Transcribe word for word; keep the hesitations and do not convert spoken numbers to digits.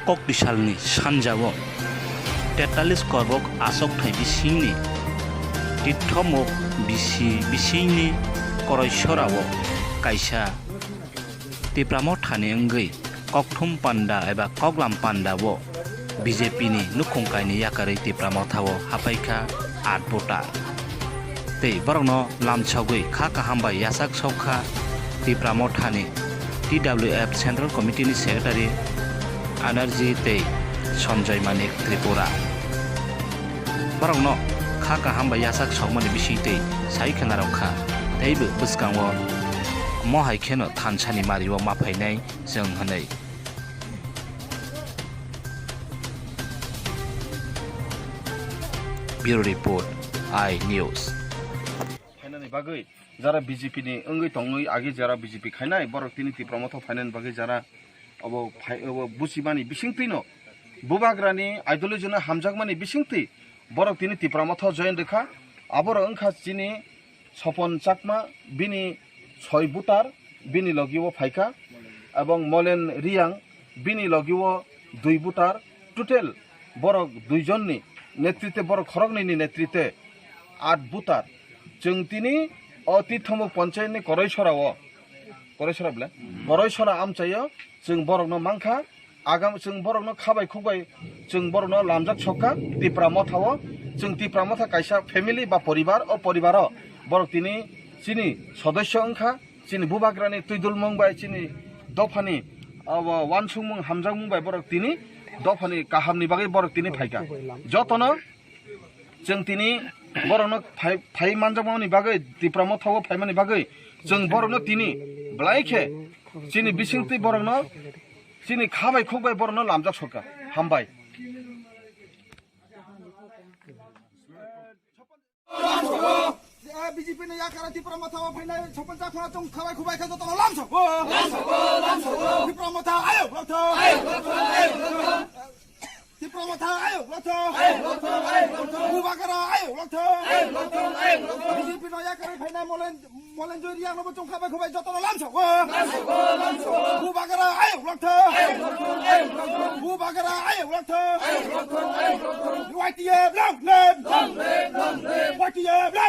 Koktisalni sanjao tetalis korbok achokthai bisingni Tithomuk bisi bisingni Koroisorao kaisa Tipra Mothani wngwi kokthum panda eba koklam pandao B J P ni nukhung kainwi yakarwi Tipra Mothao hapaikha aat voter. Tei borokno lamsogwi kha kaham bai yachak sokha Tipra Mothani T W F Central Committee ni Secretary Anerji tei Sanjoy Manik Tripura. Borokno kha kaham bai yachak sokmani bisingtwi sai khwnarok kha, teibo bwskango mohai kheno thansani mario ma phainai chwng hwnwi. Bureau Report, I News. Phainani bagwi jara B J P ni wngwi tongwi agi jara B J P khainai borok tini Tipra Motha phainani bagwi jara obo phai-, obo buchimani bisingtwino bubagrani ideology no hamjakmani bisingtwi borok tini Tipra Motha join rwkha. Aborok wngkha chini Sopon Chakma, bini soi voter, bini logi o phaikha, ebong Molen Riyang, bini logi o dui voter, total borok duijonni netritwe, borok khoroknwini netritwe aat voter. Chwng tini o Tithomuk ponchayatni Koroisora o, Koroisora bwle? Koroisora amchaio chwng borokno mankha, agam chwng borokno khabai khukbai chwng borokno lamjak sokha Tipra Mothao. Chwng Tipra Motha kaisa family ba poribar, o poribaro borok tini chini sodosyo wngkha, chini bubagrani twidulmung bai chini dophani abo wansukmung hamjakmung bai borok tini dophani kahamni bagwi borok tini phaikha. Jotono chwng tini borokno phai, phai manjakmani bagwi, Tipra Mothao phaimani bagwi chwng borokno tini belai khe chini bisingtwi borokno chini khabai khukbai borokno lamjak sokha. Hambai. B J P ni yakara Tipra Mothao phainai Sopon Chakma chwng khabai khukbai khe jotono lamsok. Tipra Motha ayok lotho. Tipra Motha ayok lotho. Bubagra ayok lotho. B J P no yakara phainai Molen Molenjoy Riyang no bo chwng khabai khukbai jotono lamsok. Bubagra ayok lotho. Bubagra ayok lotho. Y T F long live. Y T F long